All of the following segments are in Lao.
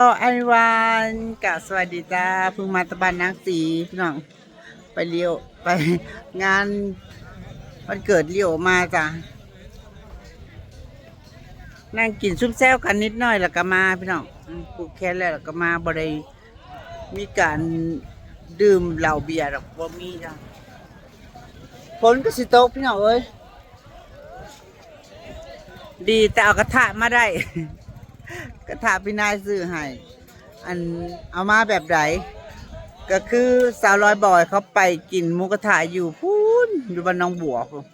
Hello everyone ກະສະຫວັດດີຈ້າ ເພິ່ງມາແຕ່ບ້ານນາງສີພີ່ນ້ອງ ໄປລ້ຽວ ໄປງານວັນເກີດລ້ຽວມາຈ້າ ນັ່ງກິນຊຸມແຊວກັນນິດໜ້ອຍແລ້ວກະມາພີ່ນ້ອງ ອືມ ຜູກແຂນແລ້ວ ແລ້ວກະມາ ບໍ່ໄດ້ມີການດື່ມເຫຼົ້າເບຍດອກ ບໍ່ມີຈ້າ ຝົນກະຊິຕົກພີ່ນ້ອງເອີຍ. ດີແຕ່ເອົາກະທະມາໄດ້ ກະທະພີ່ນາຍຊື້ໃຫ້ ອັນ ເອົາມາແບບໃດ ກະຄືສາວລອຍບອຍເຂົາໄປກິນໝູກະທະຢູ່ພຸ້ນ ຢູ່ບ້ານໜອງບົວພຸ້ນ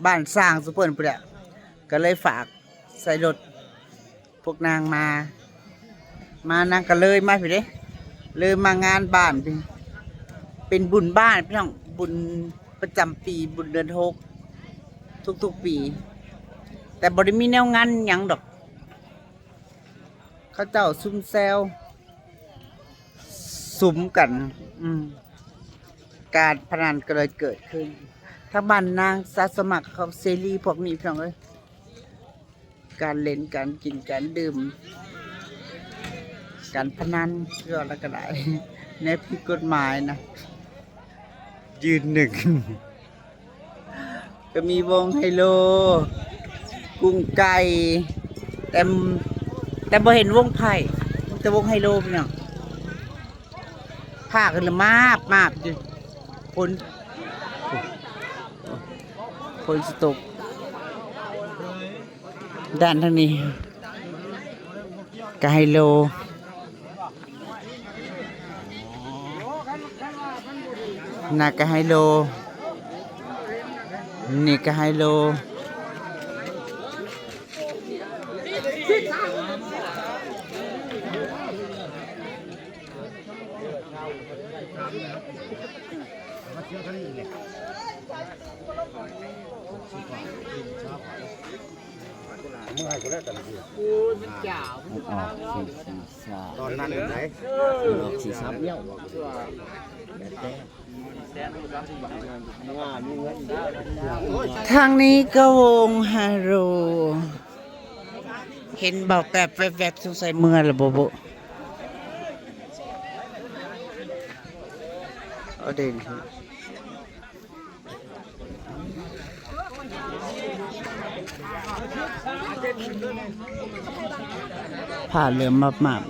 ບ້ານຊ່າງຊຸເພິ່ນພຸ້ນແຫຼະ ກະເລີຍຝາກໃສ່ລົດ ພວກນາງມາ ມານາງກະເລີຍມາພີ້ເດ້ ເລີຍມາງານບ້ານພີ້ ເປັນບຸນບ້ານພີ່ນ້ອງ ບຸນປະຈຳປີ ບຸນເດືອນຫົກ ທຸກໆປີ ແຕ່ບໍ່ໄດ້ມີແນວງານຫຍັງດອກ ເຂົາເຈົ້າຊຸມແຊວ ສຸມກັນ ອືມ ການພະນັນກະເລີຍເກີດຂຶ້ນ ທາງບ້ານນາງສາສະໝັກເຂົາເສລີພວກນີ້ພີ່ນ້ອງເອີຍ. ການຫຼິ້ນ ການກິນ ການດື່ມ ການພະນັນ ຄືວ່າແລ້ວກະໄດ້ ແນວຜິດກົດໝາຍນະ ຢືນໜຶ່ງ ກະມີວົງໄຮໂລ ກຸ້ງໄກ່ ແຕ່ ແຕ່ບໍ່ເຫັນວົງໄພ້ ມີແຕ່ວົງໄຮໂລພີ່ນ້ອງ. ພາກຂຶ້ນລະມາບມາບຢູ່ ຝົນ ຝົນຊິຕົກ ດ້ານທາງນີ້ກະໄຮໂລ ນັ້ນກະໄຮໂລ ນີ້ກະໄຮໂລ. ທາງນີ້ກະວົງຮາໂລ ເຫັນເບົາແປັບແວັບໆ ສົງໄສເມືອລະບໍ່ບຸ ເອົາເດ ຜ້າເຫຼືອມມາບໆ.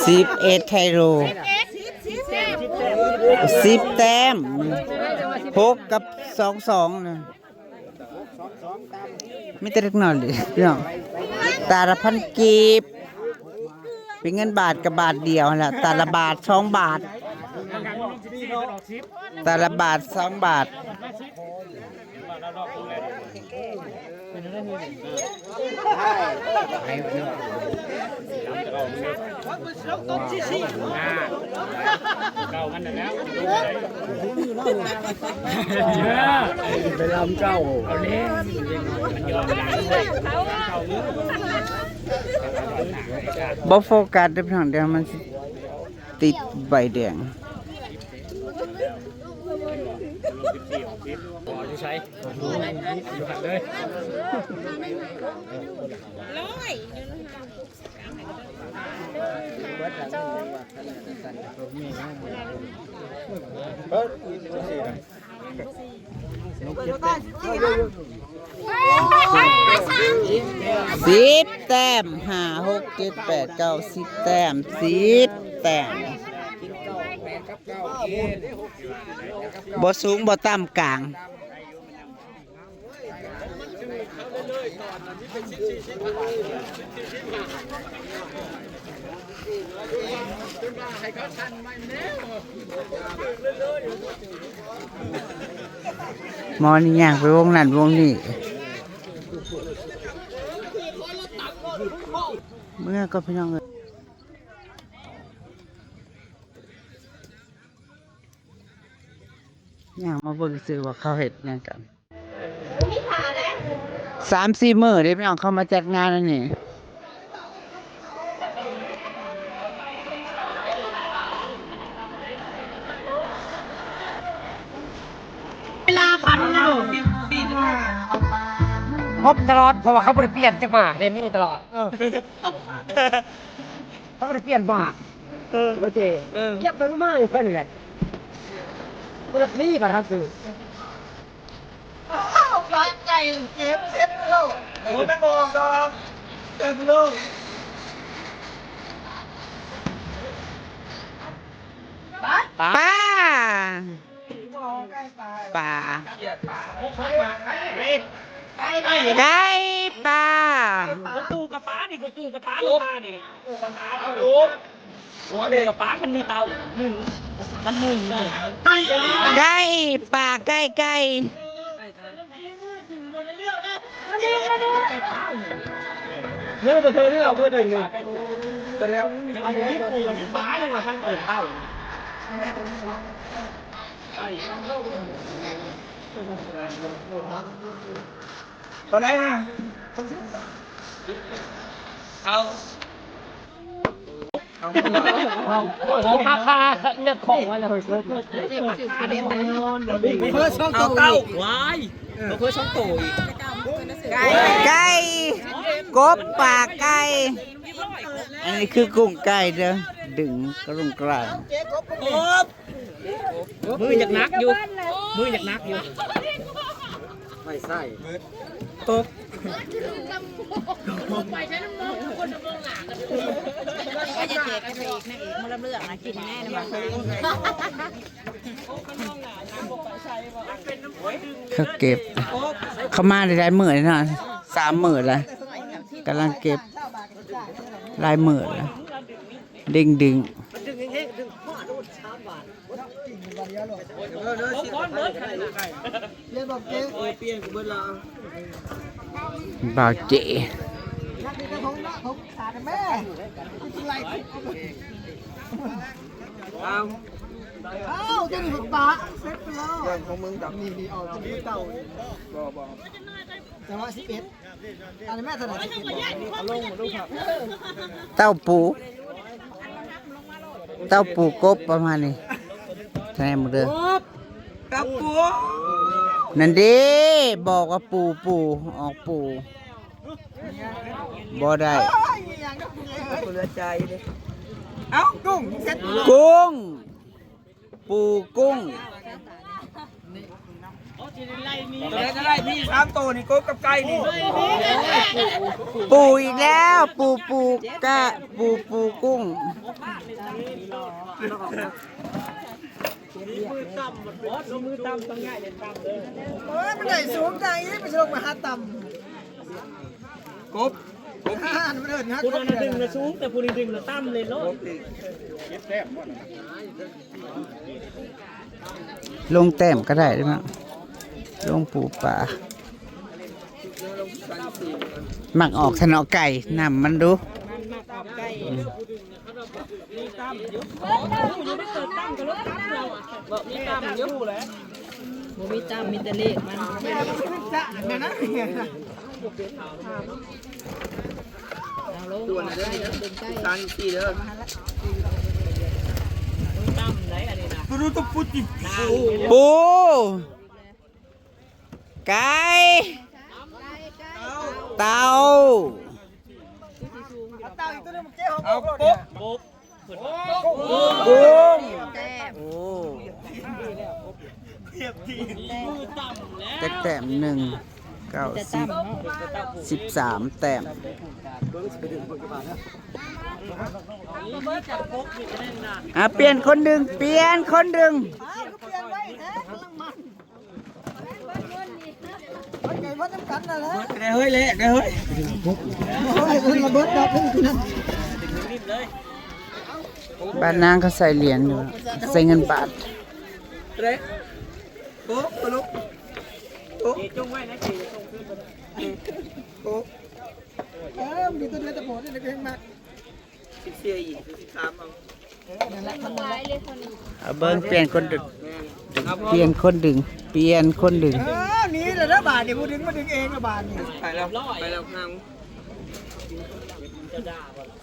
ສິບເອັດ ໄທໂຣ ສິບແຕ້ມ ຫົກກັບສອງສອງນະ. ມີແຕ່ເດັກນ້ອຍເລີຍພີ່ນ້ອງ ຕາລະພັນກີບ ເປັນເງິນບາດກະບາດດຽວຫັ້ນລະ ຕາລະບາດສອງບາດ ຕາລະບາດສອງບາດ. ບໍ່ໂຟກັສເດີ້ພີ່ນ້ອງ ດຽວມັນຊິຕິດໃບແດງ. ສິບແຕ້ມ ຫ້າ ຫົກ ເຈັດ ແປດ ເກົ້າ ສິບແຕ້ມ ສິບແຕ້ມ ບໍ່ສູງບໍ່ຕ່ຳກາງ. ໝໍນີ້ຍ່າງໄປວົງນັ້ນວົງນີ້ ເມືອກ່ອນພີ່ນ້ອງເອີຍ. ຍ່າງມາເບິ່ງຊື່ວ່າເຂົາເຮັດຫຍັງກັນ. ສາມສີ່ມື້ເດ້ພີ່ນ້ອງ ເຂົາມາຈັດງານອັນນີ້. ເວລາຝັນນະ ຄົບຕະຫຼອດ ເພາະວ່າເຂົາບໍ່ໄດ້ປ່ຽນຈັກໝາກເດ້ ມີຕະຫຼອດ. ເອີ ເຂົາບໍ່ໄດ້ປ່ຽນໝາກ. ເອີ ໂອເຄ ເອີ ເກັບໄປມາໃຫ້ເພິ່ນແຫຼະ ບໍ່ໄດ້ມີບັດຮັບຊື້. ອ້າວ ປາໄກ່ເກັບເສັດໂລດ. ໂອ້ ແມ່ນບໍ່ອອກດອກ ເຕັມໂລດ. ປາ ປາ ປາ ໄກ່ ປາ ຕູ້ກັບປານີ້ ຕູ້ກັບປາ ປານີ້ ປາ ປາ ມັນໜຶ່ງ ມັນໜຶ່ງ ໄກ່ ປາ ໄກ່ ໄກ່. ເລື່ອງກະເທີຍເລື່ອງເບີໜຶ່ງນີ້ ແຕ່ແລ້ວອັນນີ້ປູກັບປາຍັງວ່າທັງເປີດເຕົ້າ ຕອນໃດນະ ເອົາ. ໂອ້ ຄາຄາ ເລືອດຂອງມັນເລີຍ ເພີ່ມສອງໂຕອີກ ວາຍ ເພີ່ມສອງໂຕອີກ ໄກ່ ກົບ ປາ ໄກ່ ອັນນີ້ຄືກຸ້ງໄກ່ເດີ ດຶງກະລຸງກະລາງ ໂອ້ ມືຢາກໜັກຢູ່ ມືຢາກໜັກຢູ່ ໄວ້ໃສ່ ຕົກ ວ່າຈະແຈກກັນໄປອີກ ນາງເອກໝໍລຳເລື່ອງນະ ກິນແນ່ນະ ເຂົາເກັບ ເຂົາມາໄດ້ຫຼາຍມື້ແລ້ວເນາະ ສາມມື້ແລ້ວ ກຳລັງເກັບ ຫຼາຍມື້ແລ້ວ ເດັງດຶງ ບ່າວເຈ ເອົາ ເອົາ ຕົວນີ້ປາເສັດໄປແລ້ວ ເລື່ອງຂອງມຶງດອກ ນີ້ ນີ້ ເອົາຕົວນີ້ເຕົ້າ ບໍ່ ບໍ່ ແຕ່ວ່າສິບເອັດ ອັນນີ້ແມ່ນເທົ່າໃດ ເຕົ້າປູ ເຕົ້າປູກົບປະມານນີ້ ແທ້ໝົດເດີ ເຕົ້າປູ ນັ້ນເດ້ ບອກວ່າປູ ປູ ອອກປູ ບໍ່ໄດ້ ເອີຍ ອີ່ຫຍັງນະ ເຫຼືອໃຈເດ້ ເອົ້າ ກຸ້ງ ກຸ້ງ ປູກຸ້ງ ໂຕໃດກໍໄດ້ ມີສາມໂຕນີ້ ກົບກັບໄກ່ນີ້ ປູອີກແລ້ວ ປູ ປູກະ ປູ ປູກຸ້ງ ມືຕ່ຳ ມືຕ່ຳ ຕ້ອງຍ້າຍເປັນຕ່ຳເດີ ໂອ້ຍ ມັນໄດ້ສູງຈັ່ງອີກ ໄປລົງມາຫາຕ່ຳ ກົບ ກົບ ອ່າ ມັນເອີ້ນຫາ ຜູ້ນັ້ນດຶງນະສູງ ແຕ່ຜູ້ນີ້ດຶງນະຕ່ຳເລີຍໂລດ ລົງແຕ້ມກໍໄດ້ເດ້ ລົງປູປາ ມັກອອກທະເນາະໄກ່ ນຳມັນດູ ມັນມັກອອກໄກ່ ອືມ ມີຕ່ຳຢູ່ ບໍ່ມີຕ່ຳຢູ່ ບໍ່ມີຕ່ຳ ມີແຕ່ເລກມັນ ເອົາລົງ ຕົວນັ້ນເດີ ຕັ້ງສີ່ເດີ ຕ່ຳໄດ໋ອັນນີ້ນະ ປູ ປູ ໄກ່ ເຕົ່າ ເອົາ ກົບ ກຸ້ງ ໂອ້ ຈັກແຕ້ມ ໜຶ່ງ ເກົ້າ ສິບ ສິບສາມແຕ້ມ ອ່ະ ປ່ຽນຄົນດຶງ ປ່ຽນຄົນດຶງ ໄປເບິດນຳກັນນັ້ນແຫຼະ ໄດ້ເຮີ້ຍ ແລກໄດ້ເຮີ້ຍ ໂອ້ຍ ລະເບີດດອກໜຶ່ງນັ້ນ ບ້ານນາງເຂົາໃສ່ຫຼຽນຢູ່ ໃສ່ເງິນບາດ ເລກ ໂອ້ ໂອ້ ໂອ້ ໂອ້ ເອີ ມີຕົວດຽວແຕ່ໂບດນີ້ແຫຼະ ເຮັງມັກ ສິບສີ່ອີກ ສິບສາມເອົາ ເອີ ນັ້ນແຫຼະ ທຳນັ້ນແຫຼະ ເອົາເບິ່ງ ປ່ຽນຄົນ ແມ່ນ เปลี่ยนคนดึง เปลี่ยนคนดึง เออ หนีแล้วเด้อบาดนี่ ผู้ดึงมาดึงเองละบาดนี่ ไปแล้ว ไปแล้ว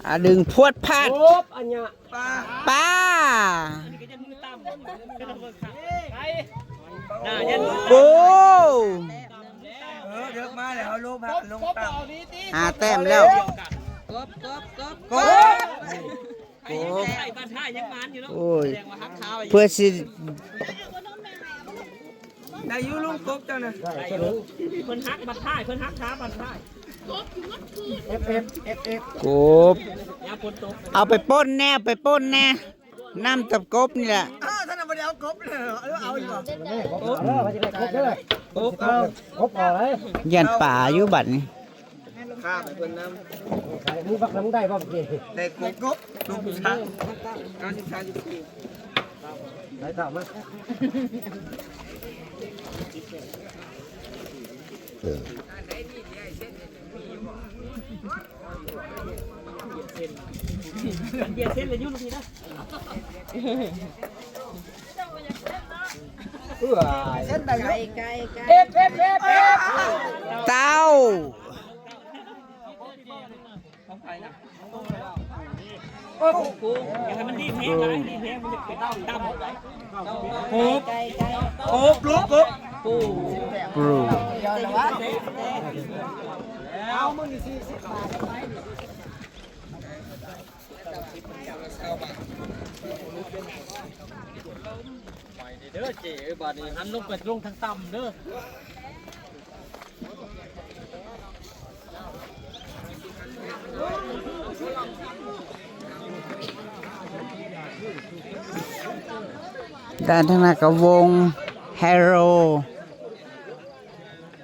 อ่ะ ดึงพรวดพราด โอ๊บ อันเนี้ย ปลา ปลา โอ้ เออ เดิกมาแล้ว ลงพัก ลงต่ำ ห้าแต้มแล้ว กบ กบ กบ กบ โอ้ย เพื่อสิ ได้อยู่ลุงกบเจ้านะ เพิ่นหักบัดท้าย เพิ่นหักขาบัดท้าย กบ เอาไปป่นแน่ เอาไปป่นแน่ น้ำตับกบนี่แหละ อ้าว ท่านเอาไปเอากบเลย เออ เอาอยู่บ่ กบ กบ กบ เอา ย่านปลาอยู่บัดนี้ ข้าไปเพิ่นนำ มีบักน้ำได้บ่เมื่อกี้ ได้กบ กบ กบ ลูกผู้ชาย เก้าสิบ สามสิบสี่ ไหนถามมา เบียร์เส้นเลยยุ่งทีนะ เส้นใด ไก่ ไก่ ไก่ เอฟ เอฟ เอฟ เอฟ เต้า ของใครนะ โอ้โห อย่าให้มันรีบแห้งหลาย รีบแห้งมันจะเป็นดำ โอ้โห โอ้โห โอ้โห โอ้โห ไปเด้อเจ้ บาดนี้หันลงไปลงทางต่ำเด้อ ด้านทางหน้าก็วงไฮโล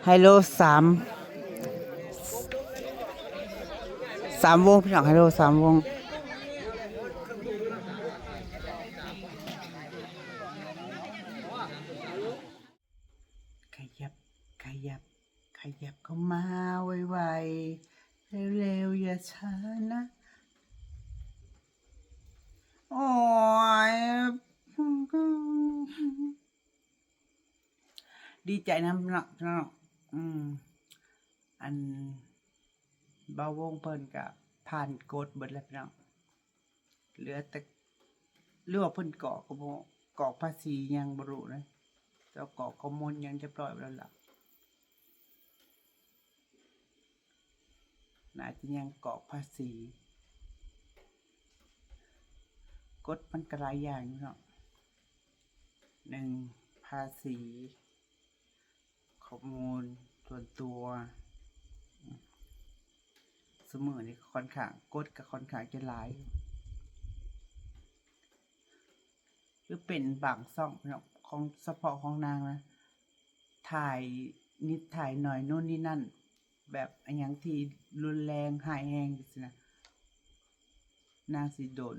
ไฮโลสาม สามวงพี่น้อง ไฮโลสามวง ขยับ ขยับ ขยับเข้ามาไวๆ เร็วๆ อย่าช้านะ โอ้ย ดีใจนำเนาะ เนาะ อืม อัน บ่าววงเพิ่นก็ผ่านกฎเบิดแล้วพี่น้อง เหลือแต่ หรือว่าเพิ่นกรอกก็บ่ กรอกภาษียังบ่รู้นะ เจ้ากรอกข้อมูลยังเรียบร้อยแล้วล่ะ น่าจะยังกรอกภาษี กฎมันก็หลายอย่างอยู่เนาะ หนึ่ง ภาษี ข้อมูลส่วนตัว ซุมื้อนี้ก็ค่อนข้าง กฎก็ค่อนข้างจะหลาย หรือเป็นบางช่องเนาะ ของ เฉพาะของนางนะ ถ่ายนิดถ่ายหน่อยนู่นนี่นั่น แบบอะหยังที่รุนแรงร้ายแรงจั่งซี้นะ นางสิโดน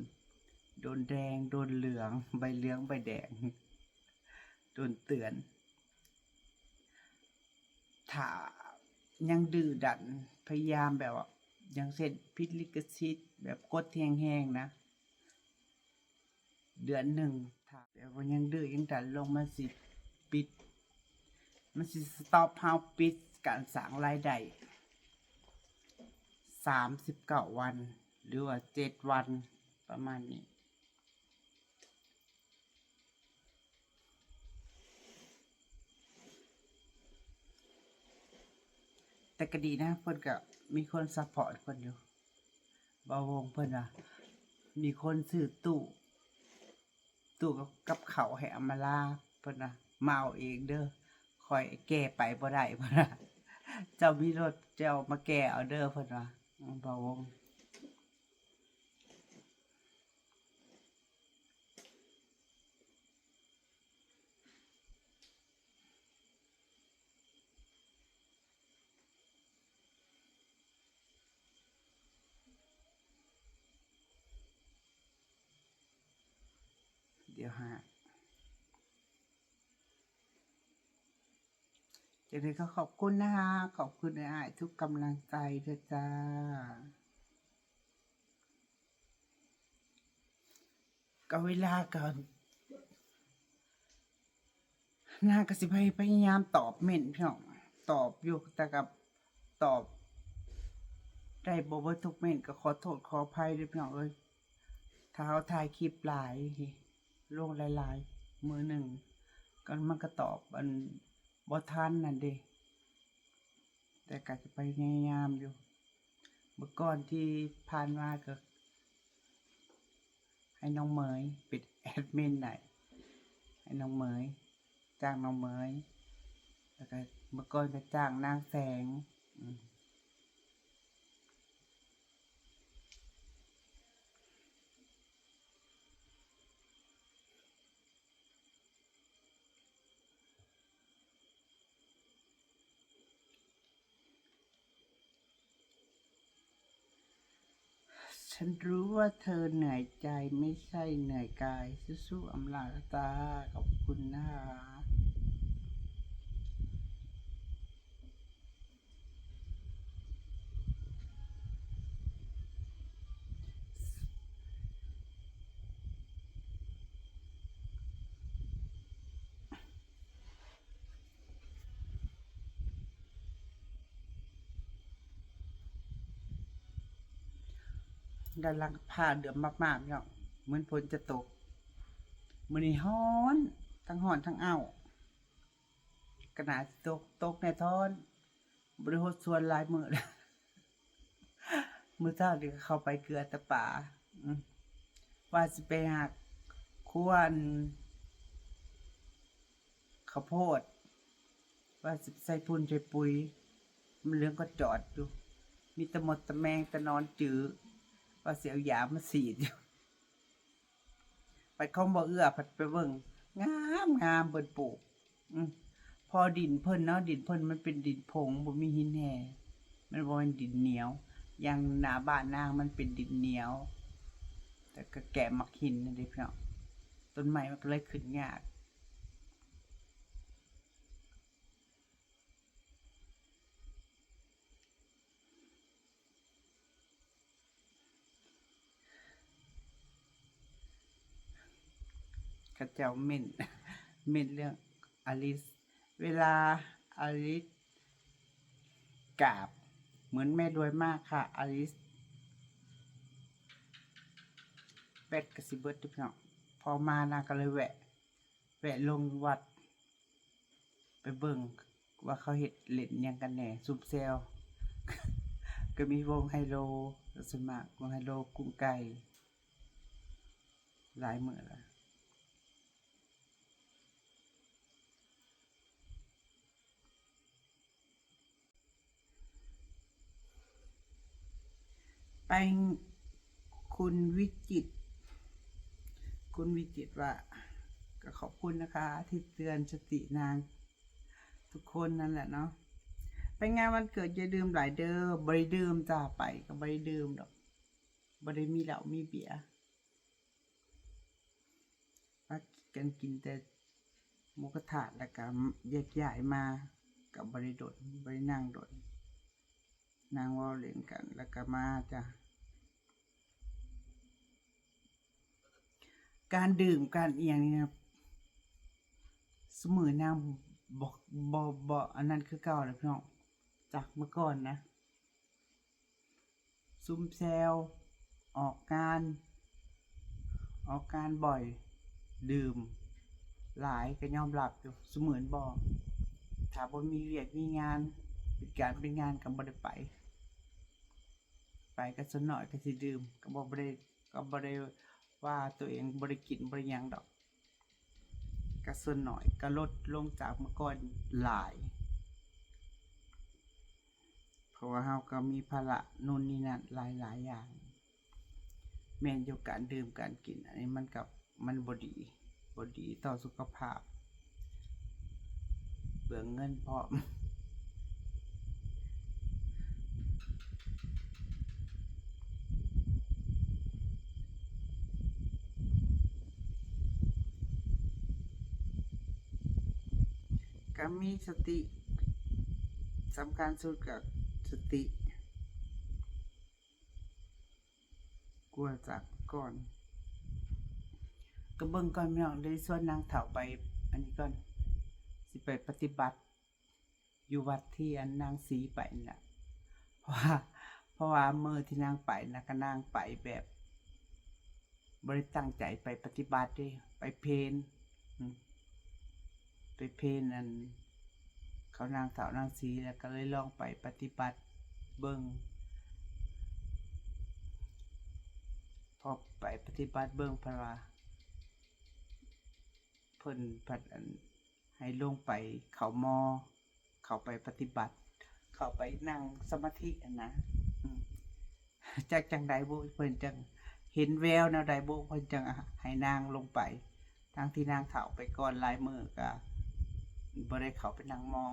โดนแดง โดนเหลือง ใบเหลือง ใบแดง โดนเตือน ถ้ายังดื้อดัน พยายามแบบว่า อย่างเช่น ผิดลิขสิทธิ์ แบบกฎที่แฮงๆ นะ เดือนหนึ่ง ถ้าแบบว่ายังดื้อยังดันลง มันสิปิด มันสิสต็อปเฮา ปิดการสร้างรายได้ สามสิบเก้าวัน หรือว่าเจ็ดวัน ประมาณนี้ แต่ก็ดีนะ เพิ่นก็มีคนซัปพอร์ตเพิ่นอยู่ บ่าววงเพิ่นว่า มีคนซื้อตู้ ตู้กับ กับข้าวให้อำมาลา เพิ่นว่า มาเอาเองเด้อ ข้อยแก่ไปบ่ได้ เพิ่นว่า เจ้ามีรถ เจ้ามาแก่เอาเด้อ เพิ่นว่า อืม บ่าววง เดี๋ยวหา จั่งใด๋ก็ขอบคุณนะคะ ขอบคุณอ้ายๆ ทุกกำลังใจเด้อจ้า ก็เวลาก็ ນາກໍสิพย- พยายามตอบเม้นต์พี่น้อง ตอบอยู่ แต่ก็ตอบได้บ่เบิดทุกเม้นต์ ก็ขอโทษขออภัยเด้อพี่น้องเอ้ย ถ้าเฮาถ่ายคลิปหลาย ลงหลายๆ มื้อหนึ่ง ก็มันก็ตอบอันบ่ทันนั่นเด้ แต่ก็สิพยายามอยู่ เมื่อก่อนที่ผ่านมาก็ให้น้องเหมยเป็นแอดมินให้ ให้น้องเหมย จ้างน้องเหมย แล้วก็เมื่อก่อนก็จ้างนางแสง อืม ฉันรู้ว่าเธอเหนื่อยใจ ไม่ใช่เหนื่อยกาย สู้ๆ อำลาตา ขอบคุณนะคะ ด้านหลังฟ้าเหลืองมากๆ พี่น้อง เหมือนฝนจะตก มื้อนี้ร้อน ทั้งร้อนทั้งอ้าว ก็น่าสิตก ตกแน่ท้อน บ่ได้ฮดสวนหลายมื้อแล้ว มื้อเช้านี้ก็เข้าไปเกือแต่ปา อืม ว่าสิไปหาควนข้าวโพด ว่าสิใส่พุ่นใส่ปุ๋ย มันเหลืองก็จอดอยู่ มีแต่มดแต่แมงแต่หนอนจื้อ ว่าสิเอายามาฉีดอยู่ บัดของบ่เอื้อ ผัดไปเบิ่ง งามงาม เพิ่นปลูก อืม พอดินเพิ่นเนาะ ดินเพิ่นมันเป็นดินผง บ่มีหินแห่ มันบ่แม่นดินเหนียว อย่างหน้าบ้านนางมันเป็นดินเหนียว แต่ก็แกะหมากหินนั่นเด้พี่น้อง ต้นไม้มันก็เลยขึ้นยาก เขาเจ้าเม้น เม้นเรื่องอลิส เวลาอลิสกราบ เหมือนแม่รวยมากค่ะ อลิส แบตก็สิเบิดเด้อพี่น้อง พอมานางก็เลยแวะ แวะลงวัด ไปเบิ่งว่าเขาเฮ็ดเล่นหยังกันแหน่ ซุมแซว ก็มีวงไฮโล ส่วนมากวงไฮโล กุ้งไก่ หลายมื้อละ ไป คุณวิจิตร คุณวิจิตรว่า ก็ขอบคุณนะคะที่เตือนสตินาง ทุกคนนั่นแหละเนาะ ไปงานวันเกิดอย่าดื่มหลายเด้อ บ่ได้ดื่มจ้า ไปก็บ่ได้ดื่มดอก บ่ได้มีเหล้ามีเบียร์ พากันกินแต่หมูกระทะ แล้วก็แยกย้ายมา ก็บ่ได้โดน บ่ได้นั่งโดน นั่งเว้าเล่นกัน แล้วก็มาจ้ะ การดื่มการอิหยังนี่นะ ซุมื้อนางบ่ บ่ บ่อันนั้นคือเก่าแล้วพี่น้อง จากเมื่อก่อนนะ ซุมแซว ออกงาน ออกงานบ่อย ดื่มหลายก็ยอมรับอยู่ ซุมื้อนี้บ่ ถ้าบ่มีเวียกมีงาน เป็นการเป็นงานก็บ่ได้ไป ไปก็ส่วนน้อยก็สิดื่ม ก็บ่ บ่ได้ ก็บ่ได้ว่าตัวเองบ่ได้กินบ่ได้หยังดอก ก็ส่วนน้อย ก็ลดลงจากเมื่อก่อนหลาย เพราะว่าเราก็มีภาระนู่นนี่นั่นหลายๆ อย่าง แม่นอยู่ การดื่มการกิน อันนี้มันก็ มันบ่ดี บ่ดีต่อสุขภาพ เปลืองเงินพร้อม ก็มีสติ สำคัญสุดก็สติ กลัวจากก่อน ก็เบิ่งก่อนพี่น้อง ได้ชวนนางเฒ่าไปอันนี้ก่อน ໄປປະຕິບັດຢູ່ວັດທີ່ອັນນາງສີໄປນັ້ນລະ ເພາະວ່າ ເພາະວ່າມື້ທີ່ນາງໄປນະ ກະນາງໄປແບບບໍ່ໄດ້ຕັ້ງໃຈໄປປະຕິບັດເດ້ ໄປເພນ ອືມ ໄປເພນອັນ ເຂົານາງເຖົ້ານາງສີ ແລ້ວກະເລີຍລອງໄປປະຕິບັດເບິ່ງ ພໍໄປປະຕິບັດເບິ່ງ ເພິ່ນວ່າ ເພິ່ນພັດອັນ ໃຫ້ລົງໄປເຂົ້າມໍ ເຂົ້າໄປປະຕິບັດ ເຂົ້າໄປນັ່ງສະມາທິຫັ້ນນະ ອືມ ຈັກຈັ່ງໃດບຸ ເພິ່ນຈັ່ງເຫັນແວວແນວໃດບຸ ເພິ່ນຈັ່ງໃຫ້ນາງລົງໄປ ທັງທີ່ນາງເຖົ້າໄປກ່ອນຫຼາຍມື້ກະບໍ່ໄດ້ເຂົ້າໄປນັ່ງມໍ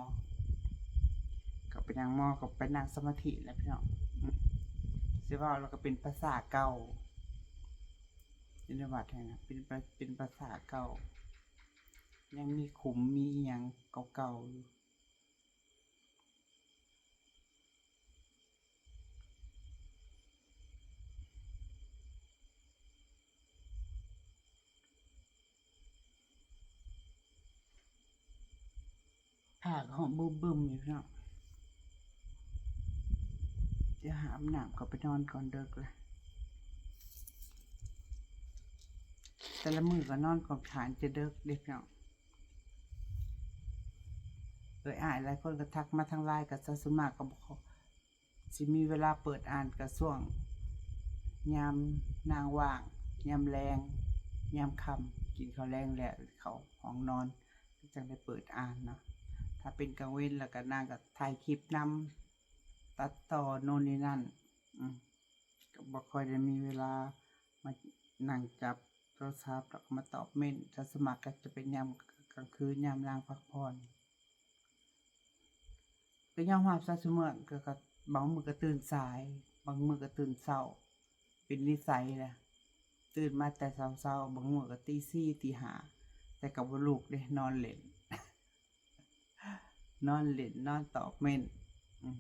ເຂົ້າໄປນັ່ງມໍ ເຂົ້າໄປນັ່ງສະມາທິແຫຼະພີ່ນ້ອງ ອືມ ຊິເວົ້າແລ້ວກະເປັນພາສາເກົ່າ ຢູ່ໃນວັດຫັ້ນນະ ເປັນ ເປັນພາສາເກົ່າ ຍັງມີຂຸມມີອີ່ຫຍັງເກົ່າໆຢູ່. ຜ້າກໍຮ້ອນບຶ້ມໆຢູ່ເນາະ ດຽວຫາອາບນ້ຳ ເຂົ້າໄປນອນກ່ອນ ເດິກລະ ແຕ່ລະມື້ກໍນອນກອງຖ່ານຈະເດິກເດ້ພີ່ນ້ອງ. ເອີຍ ອ້າຍຫຼາຍຄົນກໍທັກມາທາງ LINE ກໍຊະ ສ່ວນມາກກໍບໍ່ຄ່ອຍຊິມີເວລາເປີດອ່ານ ກໍຊ່ວງຍາມນາງວ່າງ ຍາມແລງ ຍາມຄ່ຳ ກິນເຂົ້າແລງແລ້ວ ເຂົ້າຫ້ອງນອນ ກໍຈັ່ງໄດ້ເປີດອ່ານເນາະ. ຖ້າເປັນກາງເວັນແລ້ວກໍນາງກໍຖ່າຍຄລິບນຳ ຕັດຕໍ່ໂນ່ນນີ້ນັ້ນ ອືມ ກໍບໍ່ຄ່ອຍໄດ້ມີເວລາມານັ່ງຈັບໂທລະສັບ ແລ້ວກໍມາຕອບເມັ້ນ. ສ່ວນ ສ່ວນມາກກໍຈະເປັນຍາມກາງຄືນ ຍາມນາງພັກຜ່ອນ. ກໍຍອມຮັບຊະ ຊຸມື້ກໍ ກໍບາງມື້ກໍຕື່ນສາຍ ບາງມື້ກໍຕື່ນເຊົ້າ ເປັນນິໄສແຫຼະ. ຕື່ນມາແຕ່ເຊົ້າໆ ບາງມື້ກໍຕີສີ່ ຕີຫ້າ ແຕ່ກໍບໍ່ລຸກເດ້ ນອນເຫຼັ້ນ ນອນເຫຼັ້ນ ນອນຕອບເມັ້ນ ອືມ.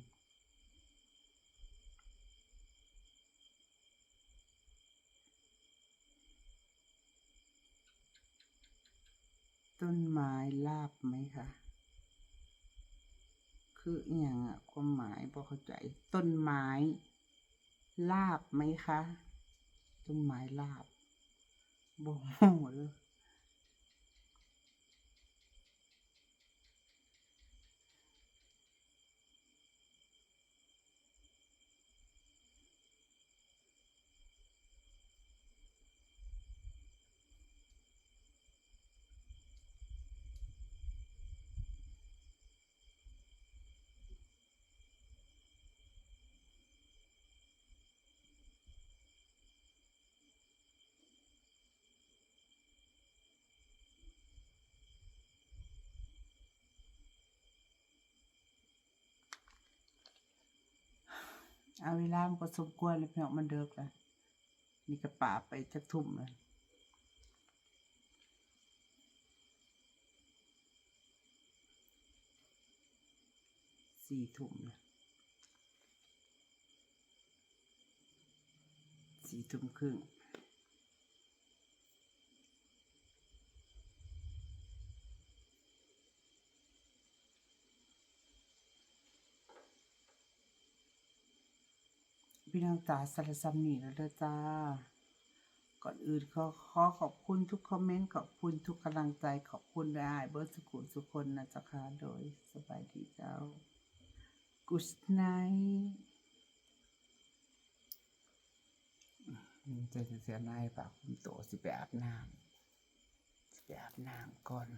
ต้นไม้ลาบไหมคะ คืออิหยังอะ ความหมายบ่เข้าใจ ต้นไม้ลาบไหมคะ ต้นไม้ลาบ บ่ฮู้เด้อ. ເອົາເວລາມັນກໍສົມຄວນແລ້ວພີ່ນ້ອງ ມັນເດິກແລ້ວ. ນີ້ກໍປາໄປຈັກທຸ່ມແລ້ວ? ສີ່ທຸ່ມແລ້ວ ສີ່ທຸ່ມເຄິ່ງ. ພີ່ນ້ອງຈ໋າ ສຳລັບຊ່ຳນີ້ແລ້ວເດີຈ້າ. ກ່ອນອື່ນຂໍ ຂໍຂອບຄຸນທຸກຄອມເມັນ, ຂອບຄຸນທຸກກຳລັງໃຈ, ຂອບຄຸນເອື້ອຍອ້າຍເບິດສຸຂູສຸຄົນນະເຈົ້າຄ່ະ. ໂດຍ ສະບາຍດີເຈົ້າ. Good night. ອືມ ໃສ່ເສື້ອໃນ ຜ້າຄຸມໂຕ ຊິໄປອາບນ້ຳ ຊິໄປອາບນ້ຳກ່ອນ.